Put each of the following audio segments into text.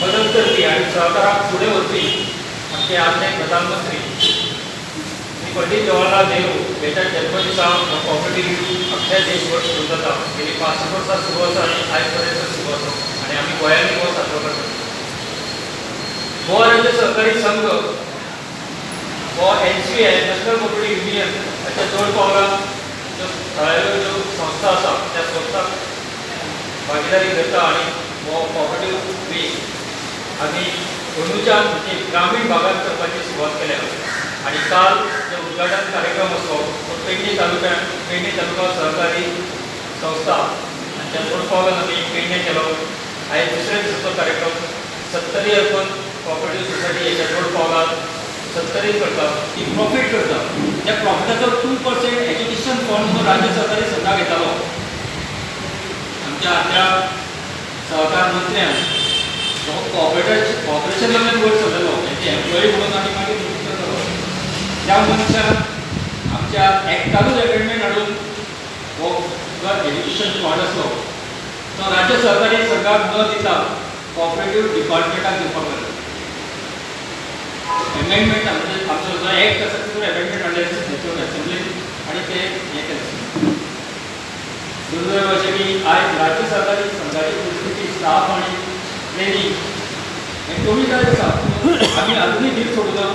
मदत करपी आनी सहकाराक फुडें व्हरपी आमचे आदले प्रधानमंत्री श्री पंडित जवाहरलाल नेहरू हेच्या जन्मदिसा हो कॉपरेटीव वीक अख्ख्या देशभर सुरू जाता. गेली 65 वर्सां सुरू आसा आनी आयज पर्यंत सुरू आसा आनी आमी गोंयांनी हो साजरो करतात. गोवा राज्य सहकारी संघ हो NCI national cooperative union हाच्या जोड पावलां ज्यो थळाव्यो ज्यो संस्था आसा त्या संस्थाक भागिदारी करता आनी हो कॉपरेटीव वीक आमी अंदूच्यान म्हणजे ग्रामीण भागात करपाची सुरवात केल्या. आनी काल जो उद्घाटन कार्यक्रम आसलो तो पेडणे तालुक्यात पेडणे तालुका सहकारी संस्था हांच्या जोड पावलान आमी पेडणे केलो. आयज दुसऱ्या दिसाचो कार्यक्रम सत्तरी अर्बन कॉपरेटीव सोसायटी हेच्या जोड पावलान सत्तरी करता, ती प्रॉफीट करता. त्या प्रॉफिटाचो 2% एज्युकेशन फंड म्हणून राज्य सहकारी संघाक घेतालो. आमच्या आदल्या सहकार मंत्र्यान जो कॉपरेशनांतल्यान वयर सरलेलो तेंचे एम्प्लॉई म्हणून आनी मागीर मिनिस्टर जालो. त्या मनशान आमच्या एक्टानूच एमेंडमेंट हाडून हो जो एज्युकेशन फंड आसलो तो राज्य सहकारी संघाक न दिता कॉपरेटीव डिपार्टमेंटाक दिवपाक लागलो. एमेंडमेंट म्हणजे आमचो जो एक्ट आसा तितून एमेंडमेंट हाडले असेंब्लीन आनी ते हें केलें. दुर्दैव अशें की आयज राज्य सहकारी संघाची परिस्थिती स्टाफ आनी ट्रेनींग हें कमी जायत आसा. आमी अजुनूय धीर सोडूना,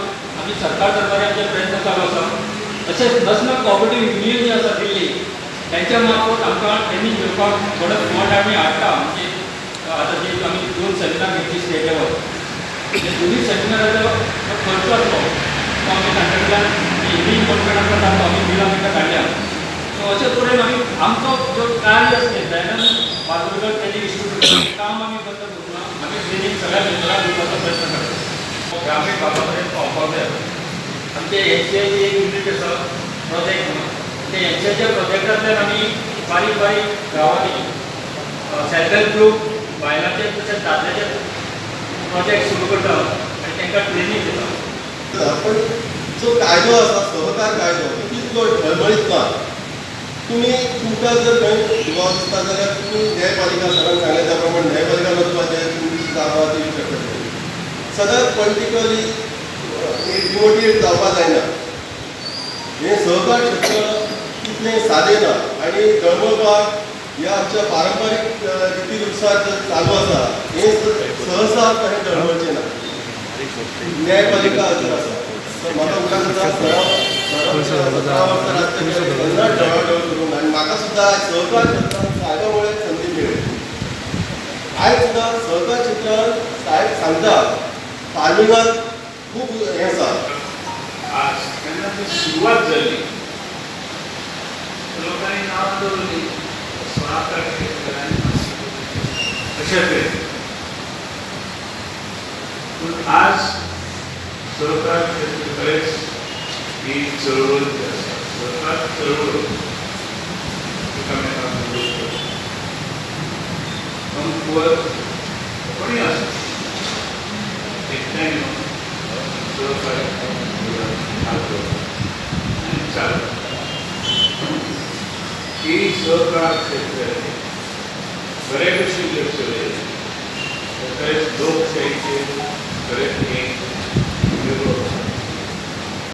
आमी सरकार दरबारी आमचे प्रयत्न चालू आसा. तशेंच नॅशनल कॉपरेटीव युनियन जी आसा दिल्ली तेंच्या मार्फत आमकां ट्रेनींग घेवपाक थोडो फंड आमी हाडटा. म्हणजे आतां जी आमी 2 सेमिनार घेतली स्टेट लेवल, दोनूय सेमिनाराचो जो खर्च आसलो तो आमी तांचे कडल्यान रिइम्बर्समेंट आमकां जाता, आमी बिलां तांकां काडल्या. सो अशे तरेन आमी आमचो जो कार्य आसलें दयानंद बांदोडकर ट्रेनींग इन्स्टिट्यूट काम आमी बंद करूंक ना. आमी ट्रेनींग सगळ्या मेंबरांक दिवपाचो प्रयत्न करता. ग्रामीण भागा पर्यंत पावपाक जाय. आमचे NCI एक युनीट आसा प्रोजेक्ट म्हणून, ते NCIच्या प्रोजेक्टांतल्यान आमी बारीक बारीक गांवांनी सेल्फ हेल्प ग्रूप बायलांचे तशेंच दादल्याचे प्रोजेक्ट सुरू करता आनी तांकां ट्रेनींग दिता. पण जो कायदो आसा सहकार कायदो तो तितलो ढळमळीत ना. तुमी तुमकां जर खंय दुबाव दिसता जाल्यार तुमी न्यायपालिका सरान सांगलें त्या प्रमाणे न्यायपालिका वचपाचें, तुमची जाप आहा ती विचारता. सदांच पॉलिटिकली डिमोटिवेट जावपाक जायना. हें सहकार क्षेत्र तितलें सादें ना आनी डळमळपाक ह्या आमच्या पारंपारीक रिती नुसार जर चालू आसा हें सहसा कशें डळमळचें ना. न्यायपालिका हजर आसा. तर म्हाका उगडास जाता सरान 17 वर्सां राज्य केलें, केन्नाच ढवळाढवळ करूंक ना. आनी म्हाका सुद्दां आयज सहकार क्षेत्रांत सायबा मुळे संदी मेळ्ळी. आयज सुद्दां सहकार क्षेत्रांत सायब सांगता फार्मिंगाक खूब हें आसा. आज तेन्ना ती सुरवात जाली लोकांनी नांव दवरली सहकार क्षेत्र आनी अशें तरेन. पूण आज सहकार क्षेत्र खरेंच ही चळवळ जी आसा सहकार चळवळ एकामेकांक मदत करता. कमकुवत कोणूय आसूं एकठांय येवन सहकार्य हात दवरता आनी चालता. ही सहकार क्षेत्र बरे भशेन जर चलयलें तर खरेंच लोकशाहीचेर खरेंच एक वेगळो